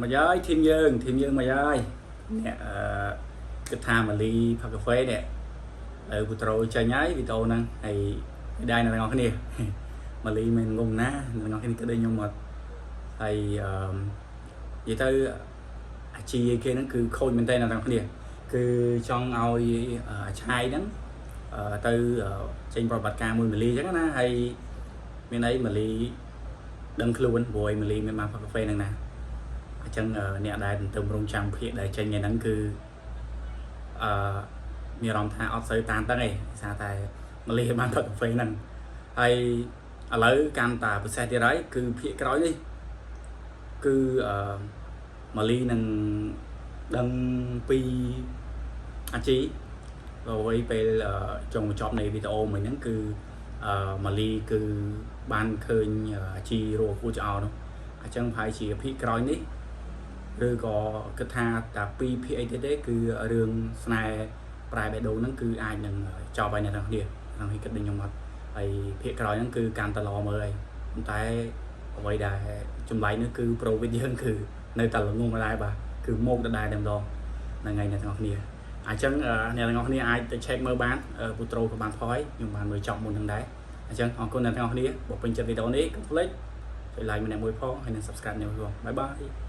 មកហើយ team យើង team យើងមកហើយអ្នកអឺគិតថាម៉ាលីផឹកកាហ្វេនេះទៅពូត្រូចេញហើយវីដេអូហ្នឹងហើយដែរអ្នកទាំងអស់គ្នាម៉ាលីមិនងំណាអ្នកទាំងអស់គ្នាគិតដូចខ្ញុំអត់ហើយអឺនិយាយទៅអាជីគេហ្នឹងគឺខូចមែនតើអ្នកទាំងអស់គ្នាគឺចង់ឲ្យអាឆាយហ្នឹងទៅចេញប្រតិបត្តិការមួយម៉ាលីអញ្ចឹងណាហើយមានអីម៉ាលីដឹងខ្លួនព្រោះឯម៉ាលីមានបានផឹកកាហ្វេហ្នឹងណា អញ្ចឹងអ្នកដែលទន្ទឹមរង់ចាំភាកដែលចេញថ្ងៃហ្នឹងគឺអឺមានអារម្មណ៍ថាអត់សូវតានតឹងទេដោយសារតែម៉ាលីបានផឹកកាហ្វេហ្នឹងហើយឥឡូវកាន់តាពិសេសទៀតហើយគឺភាកក្រោយនេះគឺអឺម៉ាលីនឹងដឹងពីអាជីអ្វីពេលចុងបញ្ចប់នៃវីដេអូមួយហ្នឹងគឺអឺម៉ាលីគឺបានឃើញអាជីរកគូចោលនោះអញ្ចឹងប្រហែលជាភាកក្រោយនេះ ឬក៏គិតថាតែពីរភាគអីទៀតទេគឺរឿងស្នេហ៍ប្រែបេះដូងហ្នឹងគឺអាចនឹងចប់ហើយអ្នកទាំងគ្នាក្នុងនេះគិតដូចខ្ញុំអត់ហើយភាគក្រោយហ្នឹងគឺកាន់តែល្អមើលហើយប៉ុន្តែអ្វីដែលចម្លែកនោះគឺប្រូវិតយើងគឺនៅតែល្ងងដែរបាទគឺមកដដែលតែម្ដងហ្នឹងហើយអ្នកទាំងអស់គ្នាអញ្ចឹងអ្នកទាំងអស់គ្នាអាចទៅ check មើលបានពូត្រូក៏បានផុសហើយខ្ញុំបានមើលចប់មុនហ្នឹងដែរអញ្ចឹងអរគុណអ្នកទាំងអស់គ្នាបើពេញចិត្តវីដេអូនេះកុំភ្លេចចុច like ម្នាក់មួយផងហើយនិង subscribe ម្នាក់មួយផង bye bye.